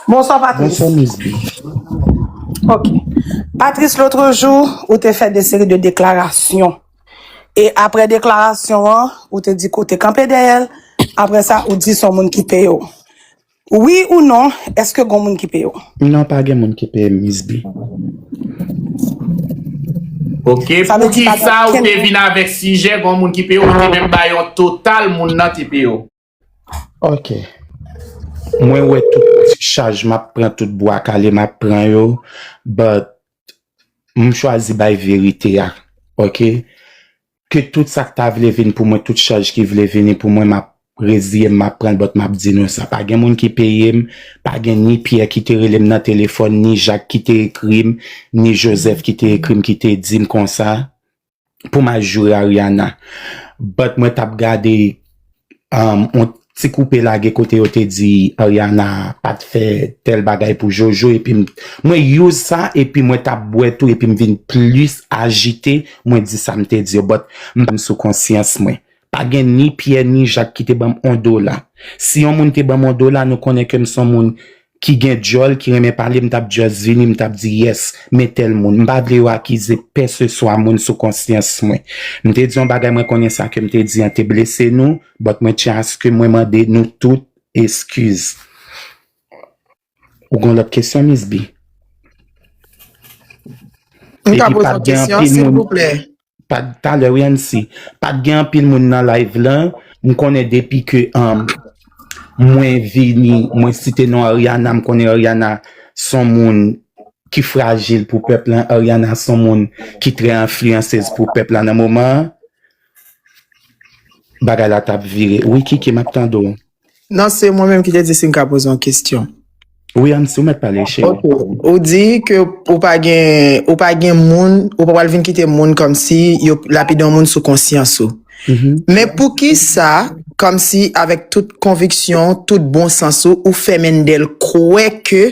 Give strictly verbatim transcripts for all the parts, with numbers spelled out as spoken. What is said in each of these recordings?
Bonswa, Patrice. Bonswa, Miss B. Ok. Patrice, lòt jou, ou te fè de seri de deklarasyon. E apre deklarasyon an, ou te di kote kanpe dèyè l. Apre sa, ou di se yon moun ki peye w. Wi ou non, èske gon moun ki peye w? Non, pa gen moun ki peye m, Miss B. Ok, poukisa ou te vin avèk sijè gon moun ki peye w, ou te menm bay yon total moun nan te peye w? Ok. Mwen wè tout chaj m ap pran, tout bwa kale m ap pran yo, but m chwazi bay verite a. Ok? Ke tout sa k ta vle vin pou mwen, tout chaj ki vle vini pou mwen, m ap reziye m, m ap pran l, but m ap di nou sa. Pa gen moun ki peye m, pa gen ni Pyè ki te rele m nan telefòn, ni Jak ki te ekri m, ni Jozèf ki te ekri m, ki te di m konsa pou m al joure Ariana. But mwen t ap gade um, on ti koupe lage kote yo te di Ariana pa t fè tèl bagay pou Jojo, epi m- mwen use sa, epi mwen t ap bwè tou, epi m vin plis ajite, mwen di sa m te di yo, but m pa m sou konsyans mwen. Pa gen ni Pyè ni Jak ki te ban m on dola. Si yon moun te ban m on dola, nou konnen ke m se yon moun ki gen djòl, ki renmen pale, m t ap just vini, m t ap di, yes, men tèl moun. M pa vle yo akize pèseswa moun sou konsyans mwen. M te di yon bagay, mwen konnen sa ke m te di an te blese nou, but mwen tyen aske mwen mande nou tout eskiz. Ou gon lòt kesyon, Miss B? M ka poze yon kesyon, silvouplè? Pa t talè, wi, Ansi. Pa t gen anpil moun nan live lan. M konnen depi ke um, mwen vini, mwen site non Ariana, m konnen Ariana se yon moun ki frajil pou pèp lan. Ariana se yon moun ki trè enfliyansez pou pèp la nan moman an. Bagay la t ap vire. Wi, Kiki, m ap tande w. Non, se mwen menm ki te di si m ka poze yon kesyon. Wi, Ansi, ou mèt pale, cheri. Ok. Ou di ke ou pa gen, ou pa gen moun, ou pa pral vin kite moun kòmsi yo lapide yon moun sou konsyans ou. Men poukisa, kòmsi avèk tout konviksyon, tout bon sans ou, ou fè Mendel kwè ke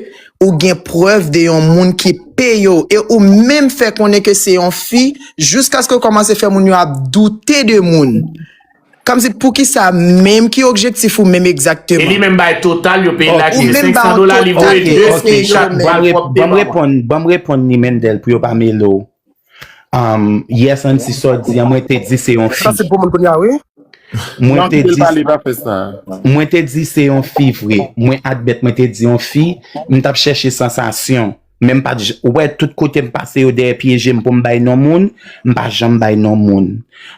ou gen prèv de yon moun ki peye w, e ou menm fè konnen ke se yon fi, jiskaske w kòmanse fè moun yo ap doute de moun? Kòmsi poukisa menm, ki objektif ou menm egzakteman? E li menm bay total, yo peye l la ki senk san dola, li voye de screenshot. Ban m reponn, ban m reponn ni Mendel pou yo pa mele w. Um, yes, Ansi, sa w di an, mwen te di se yon fi. Sa se pou moun kounye a, wi. Mwen te di, mwen te di se yon fi vre. Mwen admèt mwen te di yon fi, m t ap chèche sansasyon. Men m pa t j- wè tout kote m pase yo dèyè pye je m pou m bay non moun, m pa janm bay non moun.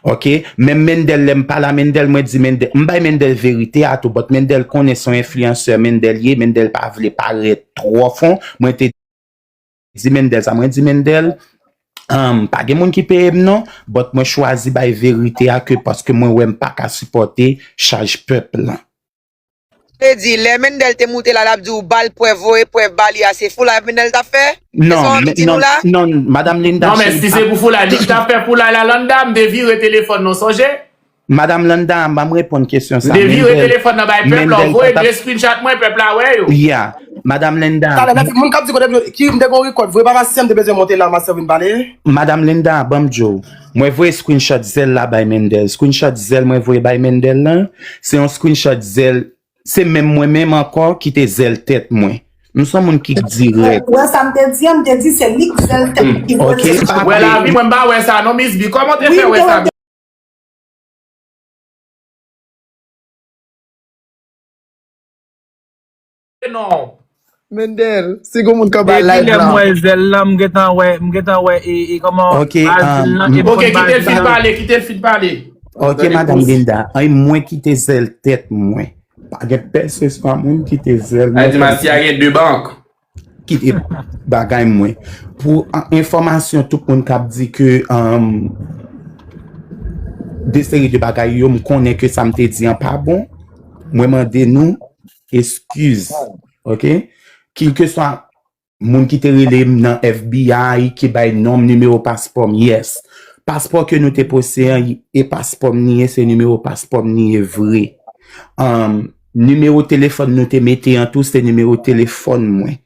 Ok? Menm Mendel, lè m pale a Mendel, mwen di Mendel, m bay Mendel verite a tou, but Mendel konnen se yon enfliyansè Mendel ye, Mendel pa vle parèt twò fon, mwen te di Mendel sa, mwen di Mendel, um, pa gen moun ki peye m non, but mwen chwazi bay verite a ke paske mwen wè m pa ka sipòte chaj pèp lan. Vle di, lè Mendel te moute la, l ap di w ba l prèv, voye prèv ba li a, se foulay Mendel t ap fè? Non, non, non, Madam Linda. Non, men si se pou foulay, li t ap fè foulay la, Landa, m te vire telefòn nan, sonje? Madam Landa, m pa m reponn kesyon sa. M te vire telefòn nan bay pèp la, voye de screenshot mwen, pèp la wè yo. Yeah, Madam Linda. Talè, lè moun k ap di kote ki m te gon rekòd, vre pa pasyè m te bezwen monte la, master vin pale. Madam Linda, ban m di w. Mwen voye screenshot zèl la bay Mendel. Screenshot zèl mwen voye bay Mendel lan, se yon screenshot zèl, se menm mwen menm ankò ki te zèl tèt mwen. M se yon moun ki dirèk. Ou wè sa m te di an, m te di se li k zèl tèt li. Ok, pa vle. Wè lavi mwen, m pa wè sa non, Miss B. Kòman w te fè wè sa? Non. Mendel, si gon moun k anba live la. Depi lè m wè zèl lan, m gentan wè, m gentan wè e, e kòman bazil lan, e m konn bazil lan. Ok, kite l fin pale, kite l fin pale. Ok, Madam Linda, ay mwen ki te zèl tèt mwen. Pa gen pèseswa moun ki te zèl mwen. Ay di Masya gen de bank. Kite bagay mwen. Pou an- enfòmasyon tout moun k ap di ke um, de seri de bagay yo, m konnen ke sa m te di an pa bon. Mwen mande nou eskiz. Ok? Kèlkeswa moun ki te rele m nan F B I, ki bay non m, nimewo paspò m, yes. Paspò ke nou te posede an, e paspò m li ye, se nimewo paspò m li ye vre. Um, nimewo telefòn nou te mete an tou, se nimewo telefòn mwen.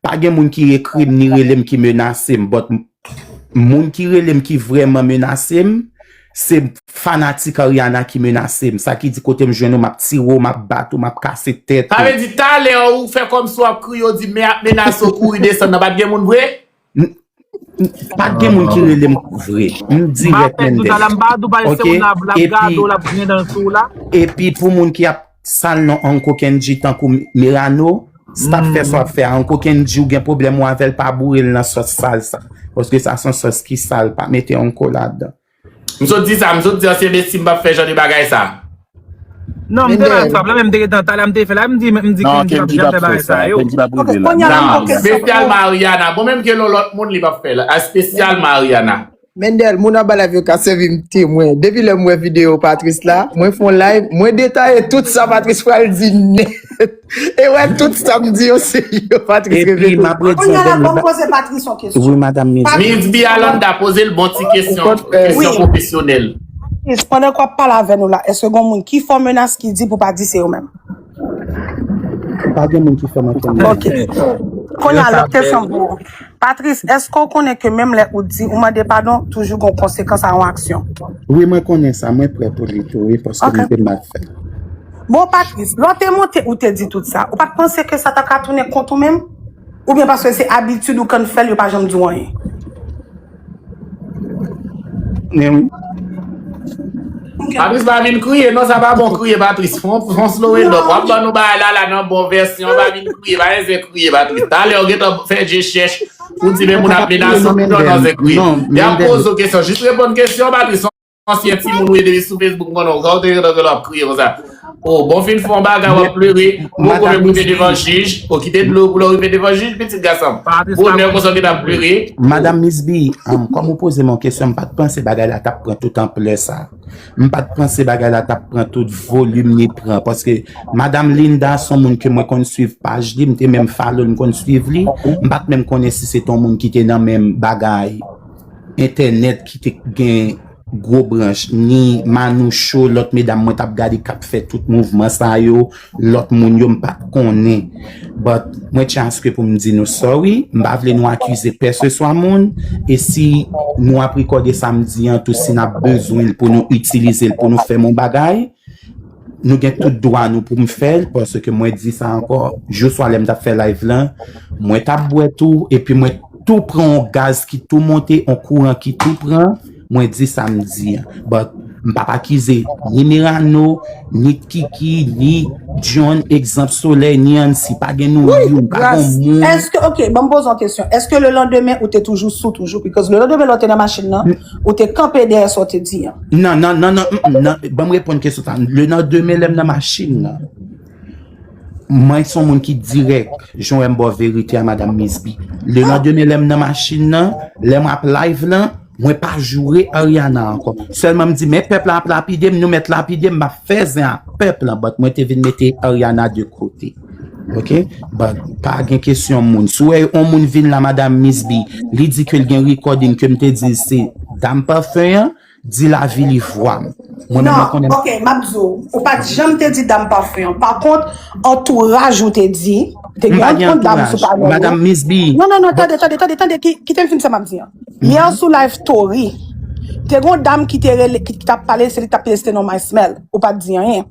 Pa gen moun ki ekri m ni rele m ki menase m, but m- moun ki rele m ki vrèman menase m, Se fanatik Ariana ki menase m. Sa ki di kote m jwenn ou, m ap tire w, m ap bat ou, m ap kase tèt ou. Sa vle di talè ou fè kòmsi w ap kriye, w di men ap menase w, kouri desann nan, pa t gen moun vre? N- n- Pa t gen moun ki rele m vre. M dirèk, Mendel. Oke? Epi, epi pou moun ki ap sal non Uncle Kendji tankou Merano, stop fè sa w ap fè a. Uncle Kendji, ou gen pwoblèm ou avè l, pa boure l nan sòs sal sa. Paske sa se yon sòs ki sal, pa mete Uncle ladan. M sot di sa, m sot di ansyen besti m p ap fè jan de bagay sa. Non, m te pa fè la, men m te gentan talè, m te fè la, m di, m di Kendji p ap janm fè bagay sa yo. Kendji p ap rive la. Espesyalman Ariana. Bon, menm ke lòt moun li p ap fè la. Espesyalman Ariana. Mendel, moun anba live yo ka sèvi m temwen. Depi lè m wè videyo Patrice la, mwen fè yon live, mwen detaye tout sa Patrice pral di nèt. E wè, tout sa m di yo, se yo Patrice repete. Epi, m ap redi ankò, m ap poze Patrice yon kesyon. Wi, madanm Miss. Miss B Alanda, poze l bon ti kesyon, kesyon pwofesyonèl. Patrice, pandan k w ap pale avè nou la, èske gon moun ki fè w menas ki di pou pa di se yo menm? Pa gen moun ki fè m ankenn menas. Ok. Kounye a, lòt kesyon pou ou. Patrice, èske w konnen ke menm lè ou di, ou mande padon, toujou gon konsekans a yon aksyon? Wi, mwen konnen sa. Mwen prè pou li tou, wi, paske m te mal fè. Bon, Patrice, lè w te monte, ou te di tout sa. Ou pa t panse ke sa ta ka tounen kont ou menm? Oubyen paske se abitid ou konn fè l, yo pa janm di w anyen? Men wi. Patrice pa vin kriye, non, sa pa bon kriye, Patrice. Fon, fon slow it up. W ap ban nou bagay la, la, nan bon vèsyon, pa vin kriye, pa enzen kriye, Patrice. Talè, w gentan fè je chèch, ou di, men moun ap menase w, non, non, se kriye. Y ap poze w kesyon, jis reponn kesyon, Patrice. Ansyen timoun ou ye depi sou Facebook, m konnen w, sa w te gentan wè l ap kriye konsa. O, bon, fin fè yon bagay, w ap plere, m poko menm rive devan jij, o, kite dlo pou lè w rive devan jij, pitit gason m. Bonè konsa w gentan ap plere. Madanm Miss B, um, kòm ou poze m yon kesyon, m pa t panse bagay la t ap pran tout anplè sa. M pa t panse bagay la t ap pran tout volim li pran, paske Madanm Linda se yon moun ke mwen konn swiv paj li, m te menm follow l, m konn swiv li, m pa t menm konnen si se te yon moun ki te nan menm bagay entènèt ki te gen gwo branch, ni Manoucho, lòt medam mwen t ap gade k ap fè tout mouvman sa yo, lòt moun yo m pa t konnen. But mwen tchaske pou m di nou sorry, m pa vle nou akize pèseswa moun, e si nou ap rekòde sa m di an tou, si n ap bezwen l pou nou itilize l, pou nou fè m yon bagay, nou gen tout dwa nou pou m fè l, paske mwen di sa ankò, jou swa lè m t ap fè live lan, mwen t ap bwè tou, epi mwen tou pran yon gaz ki tou monte, yon kouran ki tou pran, mwen di sa m di an. But, m p ap akize ni Merano, ni Kiki, ni John, egzanp Solèy, ni Ansi, pa gen nou youn, pa gen moun. Èske, ok, ban m poze w kesyon. Èske le lendemain ou te toujou sou toujou? Because le lendemain lè w te nan machin nan, ou te kanpe dèyè sa w te di an. Non, non, non, non, mm, mm, non, ban m reponn kesyon sa. Le lendemain lè m nan machin nan, mwen se yon moun ki dirèk, jan w wè m ba w verite a, Madanm Miss B. Le lendemain lè m nan machin nan, lè m ap live lan, mwen pa joure Ariana ankò. Sèlman m di, men pèp la ap lapide m, nou mèt lapide m, m ap fè zen ak pèp lan, but mwen te vin mete Ariana de kote. Ok? But pa gen kesyon moun. Si w wè yon moun vin la, Madanm Miss B, li di ke l gen recording ke m te di l se Dam Pafen an, di lavi li vwa m. Mwen menm mwen konnen. Non, ok, m ap di w, ou pa t janm te di Dam Pafen an. Pa kont, antouraj ou te di, te gen yon dam sou pano. Madanm Miss B. Non, non, non, tande, tande, tande, tande, ki, kite m fin sa m ap di an. Yè sou live Tori, te gen yon dam ki te rele, ki, ki t ap pale, se li ki t ap reste non Maysmel. Ou pa t di anyen.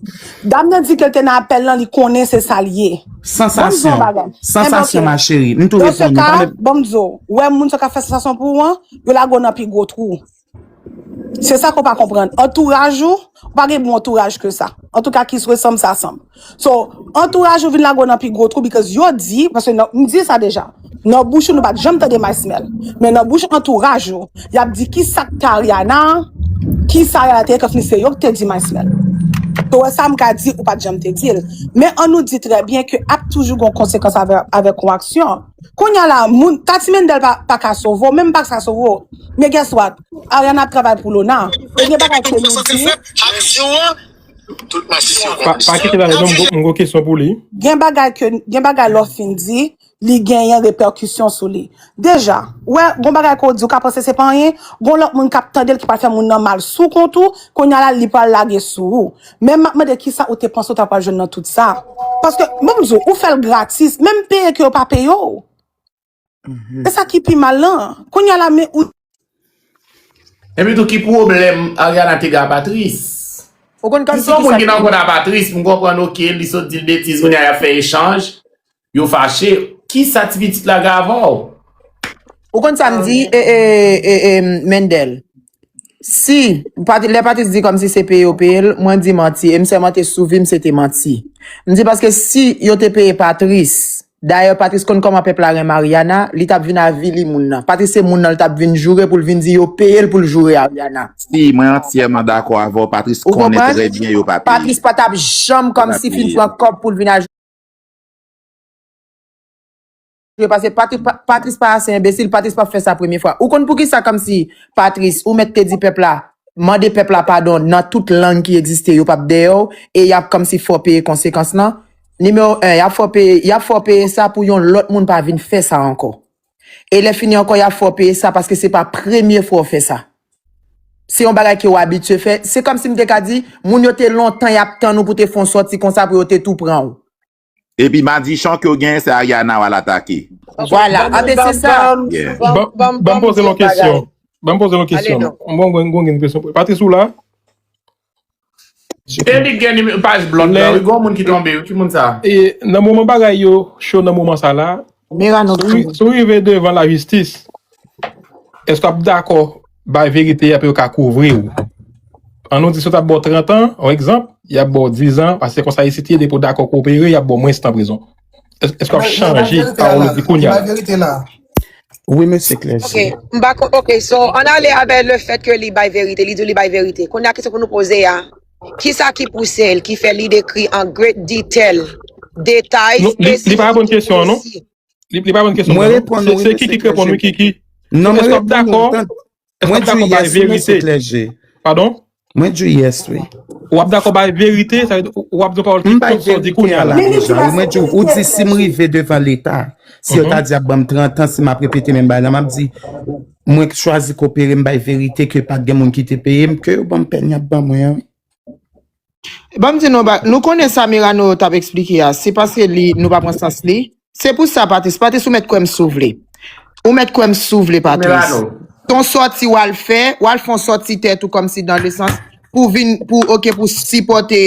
Dam nan di ke l te nan apèl lan, li konnen se sa l ye. Sansasyon. Sansasyon, ma chérie. M tou reponn ou. Ban m di w, ou wè moun sa k ap fè sansasyon pou ou an, yo lage w nan pi gwo twou. Se sa ke w pa konprann. Antouraj ou, ou pa gen bon antouraj ke sa. Antouka, ki resanm sa sanm. So, antouraj ou vin lage w nan pi gwo twou, because yo di, paske nan, m di sa deja, nan bouch ou nou pa t janm tande Maysmel. Men nan bouch antouraj ou, y ap di ki sa k te Ariana, ki sa Ariana te ye, kòm si se yo ki te di Maysmel. So, wè sa m ka di, ou pa t janm te di l. Men ann nou di trè byen ke ap toujou gen yon konsekans avè, avèk yon aksyon. Kounye a la, moun, Tati Mendel pa, pa ka sove w, menm pa ka sove w. Men guess what? Ariana ap travay pou Lona. E gen bagay ke nou di. Pa, pa kite bagay, non, m gon, m gon kesyon pou li. Gen bagay ke, gen bagay lè w fin di, li genyen repèkisyon sou li. Deja, wè, gon bagay ke w di, ou ka panse se pa anyen, gon lòt moun k ap tande l ki pral fè moun nan mal sou kont ou, kounye a la, li pral lage sou ou. Men m ap mande kisa ou te panse ou ta pral jwenn nan tout sa. Paske, bon, m di w, ou fè l gratis, menm peye ke yo pa peye w. E sa ki pi mal lan. Kounye a la, men ou Epi tou, ki pwoblèm Ariana te gen a Patrice? Ou konn kòm si yon moun ki nan kont a Patrice, m konprann, oke, li sot di l betiz, kounye a y ap fè echanj, yo fache. Kisa ti pitit la gen avè w? Ou konn sa m di, e, e, e, e, Mendel? Si, Patri- lè Patrice di kòm si se peye yo peye l, mwen di manti, e m sèlman te sou vi m, se te manti. M di paske si yo te peye Patrice, dayè Patrice konn kòman pèp la renmen Ariana, li t ap vin avili moun nan. Patrice se moun nan, li t ap vin joure pou l vin di yo peye l pou l joure Ariana. Si, mwen antyèman dakò avè w, Patrice konnen trè byen yo pa peye. Patrice pa t ap janm kòm si fin pran kòb pou l vin a jwe, paske Patrice pa, Patrice pa ase enbesil, Patrice p ap fè sa premye fwa. Ou konn poukisa kòm si Patrice, ou mèt te di pèp la, mande pèp la padon nan tout lang ki egziste, yo p ap dèyè w, e y ap kòm si fè w peye konsekans lan. Nimewo en, y ap fè w peye, y ap fè w peye sa pou yon lòt moun pa vin fè sa ankò. E lè fini ankò, y ap fè w peye sa paske se pa premye fwa w fè sa. Se yon bagay ke w abitye fè. Se kòm si m te ka di, moun yo te lontan y ap tann ou pou te fè yon sòti konsa pou yo te tou pran w. Epi madichon ke w genyen, se Ariana w al atake. Vwala, anben se sa. Ban m poze l yon kesyon. Ban m poze l yon kesyon. Mwen, mwen, mwen gen yon kesyon. Patrice, ou la? E li gen nime- paj blòk la, wi, gen yon moun ki tonbe, wi, ki moun sa? E nan moman bagay yo cho nan moman sa la, Mira nou si w- si w rive devan lajistis, èske w ap dakò bay verite a pou yo ka kouvri w? An nou di si yo t ap ba w trant an, yon egzanp, y ap ba w diz an, paske konsa isit ye, depi w dakò koopere, y ap ba w mwens tan prizon. Èske w ap chanje pawòl ou di kounye a la? Wi, mesye Clergé. Ok, m pa kon- ok, so, ann ale avè le fèt ke li bay verite, li di li bay verite. Kounye a, kesyon pou nou poze a, kisa ki pouse l, ki fè li dekri an great detail, detay, spesifik, presi? Li, li pa reponn kesyon an, non? Li, li pa reponn kesyon an, non? Se, se Kiki ki reponn, wi, Kiki. Non, mwen reponn ou. Èske w ap dakò? Èske w ap dakò bay verite? Padon? Mwen di w yes, wi. W ap dakò bay verite, sa vle di w ap di yon pawòl ki kont sa w di kounye a la. Deja, wi, mwen di w, ou di si m rive devan Leta, si yo ta di ap ban m trant an, si m ap repete menm bagay la, m ap di, mwen chwazi kopere, m bay verite ke pa t gen moun ki te peye m, ke yo ban m pèn y ap ban mwen an, wi. Ban m di nou, ba- nou konnen sa Mirano t ap eksplike a, se paske li, nou pa pran sans li. Se pou sa, Patrice. Patrice, ou mèt kwè m si w vle. Ou mèt kwè m si w vle, Patrice. Ton sòti w al fè, w al fè yon sòti tèt ou kòmsi dan le sans pou vin, pou, oke, pou sipòte,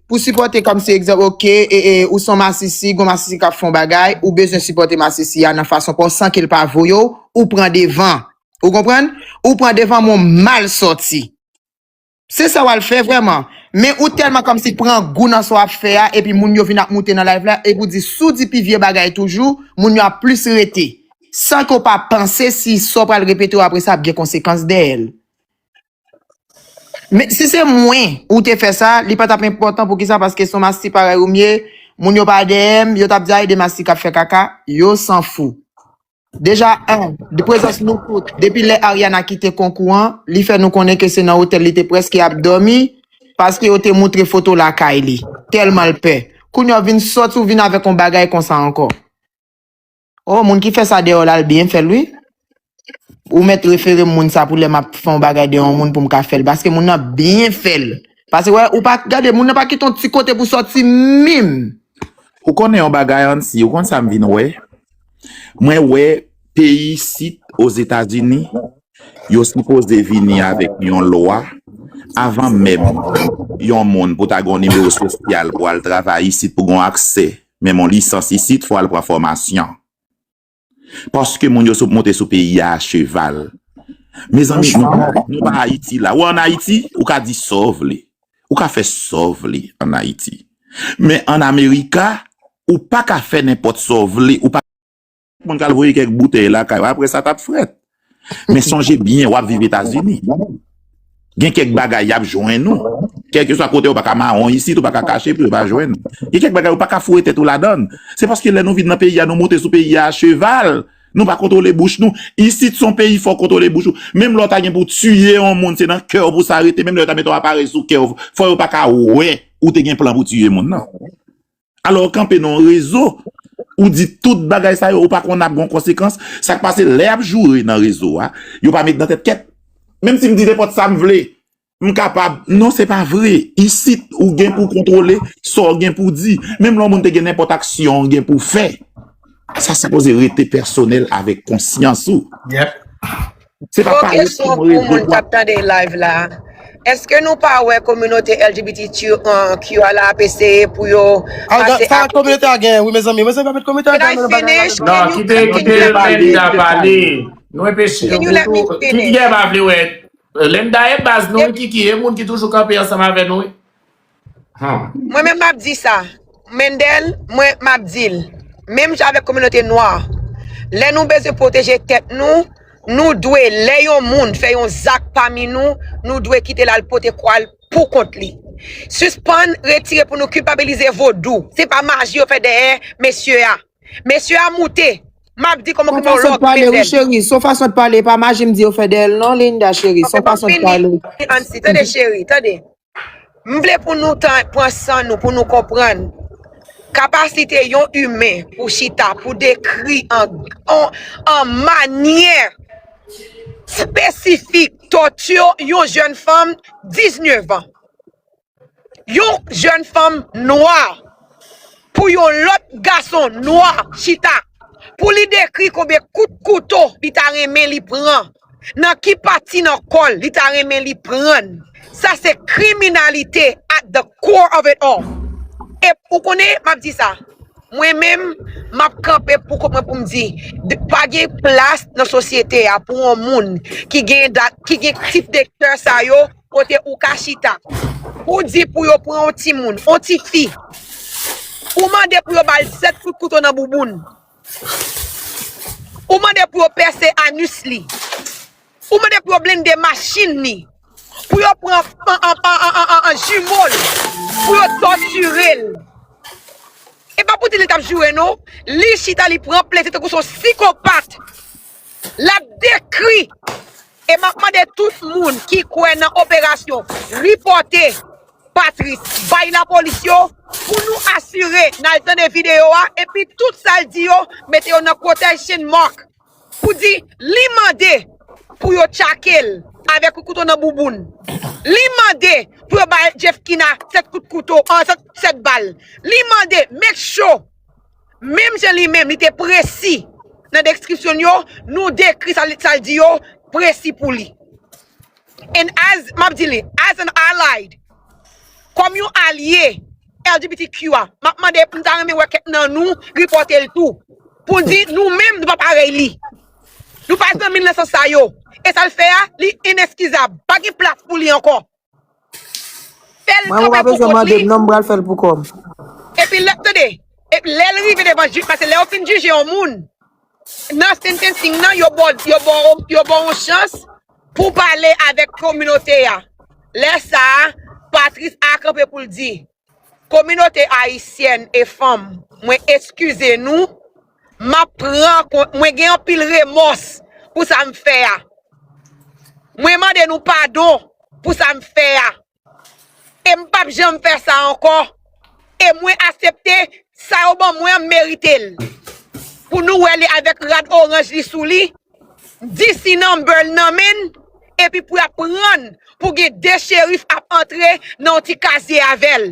pou sipòte kòmsi egzanp, oke, e, e, ou se yon masisi, gon masisi k ap fè yon bagay, ou bezwen sipòte masisi a nan fason pa w san ke l pa voye w, ou pran devan. Ou konprann? Ou pran devan men w mal sòti. Se sa w al fè vrèman. Men ou tèlman kòmsi pran gou nan sa w ap fè a, epi moun yo vin ap moute nan live la, epi w di si w di pi vye bagay toujou, moun yo ap plis rete. San ke w pa panse si sa w pral repete yo apre sa ap gen konsekans dèyè l. Men si se mwen ou te fè sa, li pa t ap enpòtan. Poukisa? Paske se yon masti parèy ou m ye, moun yo pa dèyè m, yo t ap di a e de masti k ap fè kaka, yo sanfou. Deja, en, de prezans nou tout, depi lè Ariana kite konkou an, li fè nou konnen ke se nan otèl li te prèske ap dòmi, paske yo te moutre foto lakay li, tèlman l pè. Kounye a w vin sòti, w vin avèk yon bagay konsa ankò. O, moun ki fè sa dèyè w la, l byen fè l, wi. Ou mèt refere m moun sa pou lè m ap fè yon bagay dèyè yon moun pou m ka fè l, paske moun nan byen fè l. Paske, wè, ou pa gade, moun nan pa kite yon ti kote pou sòti menm. Ou konnen yon bagay, Ansi, ou konn sa m vin wè? Mwen wè peyi isit, Ozetazini, yo sipoze vini avèk yon lwa avan menm yon moun pou ta gen yon nimewo sosyal pou al travay isit, pou gen yon aksè, menm yon lisans isit, fò al pran fòmasyon. Paske moun yo sou, monte sou peyi a a cheval. Mezanmi, nou, nou pa Ayiti la. Ou ann Ayiti, ou ka di sa w vle. Ou ka fè sa w vle ann Ayiti. Men ann Amerika, ou pa ka fè nenpòt sa w vle. Ou pa moun k al voye kèk boutèy lakay ou. Apre sa, t ap frèt. Men sonje byen, w ap viv Etazini. Gen kèk bagay y ap jwenn ou. Kèlkeswa kote ou pa ka mawon isit, ou pa ka kache pou yo pa jwenn ou. Gen kèk bagay ou pa ka foure tèt ou ladan l. Se paske lè nou vin nan peyi a, nou monte sou peyi a a cheval. Nou pa kontwole bouch nou. Isit se yon peyi fò w kontwole bouch ou. Menm lè w ta gen pou w tiye yon moun, se nan kè w pou sa rete. Menm lè yo ta mete yon aparèy sou kè w, fò yo pa ka wè ou te gen plan pou tiye moun nan. Alò, w kanpe nan yon rezo, ou di tout bagay sa yo, ou pa konn ap gen yon konsekans. Sa k pase lè y ap joure nan rezo a, yo pa met nan tèt kèt. Menm si m di nenpòt sa m vle, m kapab. Non, se pa vre. Isit, ou gen pou w kontwole sa w gen pou w di. Menm lè yon moun te gen nenpòt aksyon w gen pou w fè, sa sipoze rete pèsonèl avèk konsyans ou. Yep. Se pa pale pou mwen rezo. Pou moun k ap tande live la, èske nou pa wè kominote L G B T Q a la ap eseye pou yo pase sa ak kominote a genyen, wi, mezanmi? Mezanmi, pa met kominote a genyen nan bagay la. Non, kite, kite Linda pale. Nou enpeche yo. Kiki pa vle wè. Linda e baz nou, wi, Kiki, e moun ki toujou kanpe ansanm avè nou, wi. Mwen menm m ap di sa. Mendel, mwen m ap di l. Menm jan avèk kominote nwa. Lè nou bezwen pwoteje tèt nou, nou dwe, lè yon moun fè yon zak pami nou, nou dwe kite l al pote kwa l pou kont li. Sispann retire pou nou kilpabilize vodou. Se pa maji yo fè dèyè mesye a. Mesye a moute. M ap di kòman ki bon lòk Mendel. Cheri, se yon fason de pale, pa maji m di yo fè dèyè l non, Linda cheri, se yon fason de pale. Ansi, tande cheri, tande. M vle pou nou tan pran san nou, pou nou konprann kapasite yon imen pou chita, pou dekri an, an, an manyè espesifik tòti yon jèn fanm diznèf an. Yon jèn fanm nwa pou yon lòt gason nwa chita, pou li dekri konbyen kout kouto li ta renmen li pran, nan ki pati nan kò l li ta renmen li pran l. Sa se kriminalite at the core of it all. E ou konnen, m ap di sa. Mwen menm, m ap kanpe pou kont mwen pou m di, pa gen plas nan sosyete a pou yon moun ki gen dat, ki gen tip de kè sa yo, kote ou ka chita. Ou di pou yo pran yon timoun, yon tifi. Ou mande pou yo ba l sèt kout kouto nan bouboun. Ou mande pou yo pèse anis li. Ou mande pou yo blende machin li. Pou yo pran an, an, an, an, an, an jimo l. Pou yo tòtire l. E pa pou di li t ap joure non. Li chita li pran plezi tankou se yon sikopat. L ap dekri. E m ap mande tout moun ki kwè nan operasyon ripòte Patrice bay lapolis yo pou nou asire n al tande videyo a epi tout sa l di yo mete yo nan quotation mark pou di li mande pou yo tchake l avèk yon kouto nan bouboun. Li mande pou yo bay Jeffkina sèt kout kouto, an sèt, sèt bal. Li mande make sure menm jan li menm li te presi nan deskripsyon l yo, nou dekri sa l, sa l di yo presi pou li. And as, m ap di li, as an allied, kòm yon alye L G B T Q a, m ap mande, m ta renmen wè kèk nan nou ripòte l tou. Pou n di, nou menm, nou pa parèy li. Nou pa zanmi l nan sans sa yo. E sa l fè a, li ineskizab. Pa gen plas pou li ankò. Fè l kanpe pou kont li. Mwen, ou pa bezwen mande m, non, m pral fè l pou kò m. Epi lè, tande, epi lè l rive devan jij, paske lè yo fin jije yon moun, nan sentencing nan, yo ba w, yo ba w, yo ba w yon chans pou w pale avèk kominote a. Lè sa a, Patrice a kanpe pou l di, kominote ayisyèn e fanm, mwen eskize nou, m ap pran kon, mwen gen anpil remòs pou sa m fè a. Mwen mande nou padon pou sa m fè a. E m p ap janm fè sa ankò. E mwen aksepte sa yo ban mwen an, m merite l. Pou nou wè li avèk rad oranj li sou li, D C number l nan men l, epi pou y ap pran l, pou gen de cherif ap antre nan yon ti kazye avè l.